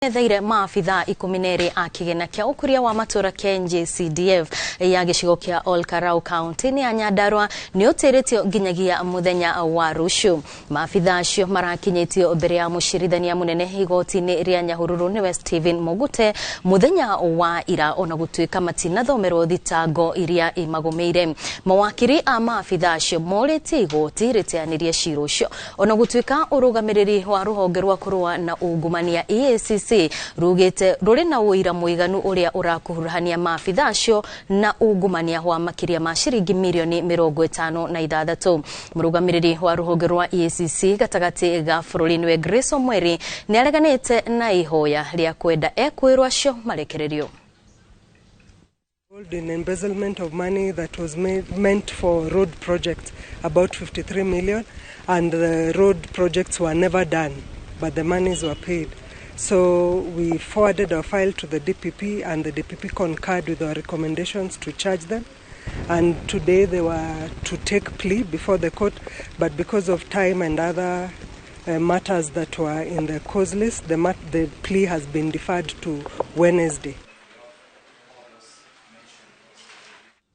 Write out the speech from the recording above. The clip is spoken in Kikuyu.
Etheire maabithaa 12 a kĩgĩna kĩa ũkũria wa matũra kĩa NJCDF ya gĩcigo kĩa Ol Kalou kaunti-inĩ ya Nyandarua nĩ ũtĩrĩtio nginyagia mũthenya wa rũciũ. Maabithaa acio marakinyĩtio mbere ya mũcirithania mũnene igoti-inĩ rĩa Nyahururu nĩwe Stephen Mogute mũthenya wa ira, ona gũtuĩka matinathomerwo thitango iria imagũmĩire. Mawakiri a maabithaa acio morĩtie igoti rĩteanĩrie cira ũcio, ona gũtuĩka ũrũgamĩrĩri wa rũhonge rwa kũrũa na ungumania EACC rugĩte rũrĩ na ũira mũiganu ũrĩa ũrakuruhania maabithaa acio na ungumania wa makĩria ma ciringi mirioni 56. Mũrũgamĩrĩri wa rũhonge rwa EACC gatagatĩ ga bũrũri nĩwe Grace Omweri nĩ areganĩte na ihoya rĩa kwenda ekwĩrwo acio marekererio. In embezzlement of money that was meant for road projects, about 53 million, and the road projects were never done, but the monies were paid. So we forwarded our file to the DPP, and the DPP concurred with our recommendations to charge them. And today they were to take plea before the court, but because of time and other matters that were in the cause list, the plea has been deferred to Wednesday.